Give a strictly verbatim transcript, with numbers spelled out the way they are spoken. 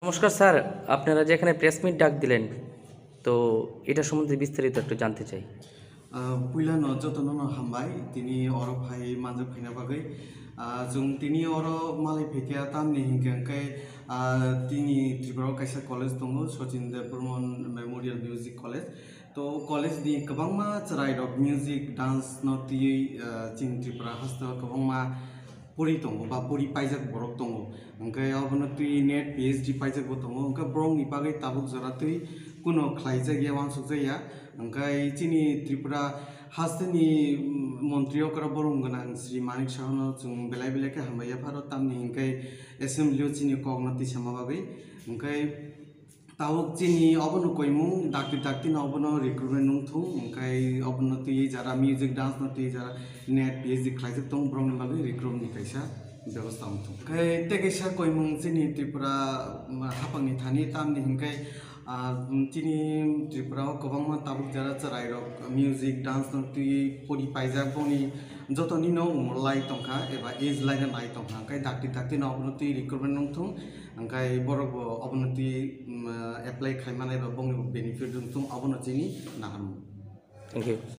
নমস্কার স্যার, আপনারা যে এখানে প্রেস মিট ডাক দিলেন, তো এটা সম্বন্ধে বিস্তারিত একটু জানতে চাই। Ah, puilano jotono no hambai tini oro phai manjak phaina bagwi. Ah, chwng tini oro malai phaikha tamni hinkhe hwnkhe, ah, tini Tripura o kaisa college tongo, Sachin Dev Burman Memorial Music College. To college ni kwbangma chwrairok music, dance no twiwi, ah, chini Tripura hasteo kwbangma pori tongo ba pori paijak borok tongo. Hwnkhe obono twi net P H D paijak bo tongo. Hwnkhe borokni bagwi tabuk jora twi kuno khlaijak ya, uansukjak ya. Hwnkhe chini Tripura hasteni, mm, montri okra borom gwnang Sri Manik Sahono chwng belai belai khe hambai yapharo, tamni hinkhe assembly o chini kokno tisama bagwi. Hwnkhe tabuk chini obono koimung dakti dakti no obono recruitment wngthung, hwnkhe obono twi jara music dance no twi jara net P H D khlaijak tong, borokni bagwi recruitment ni kaisa bebosta wngthung. Hwnkhe tei kaisa koimung chini Tripura, um, haphangni thani, tamni hinkhe, ah, chini Tripura o kwbangma tabuk jara chwrairok music dance no twi pori paijak, boni jotoni no umor lai tongkha eba age lai no nai tongkha, hwnkhe dakti dakti no obono twi recruitment wngthung. Hwnkhe borok bo obono twi, mm, apply khai manai ba bongni bo benefit wng thung, obono chini naharmung. Thank you.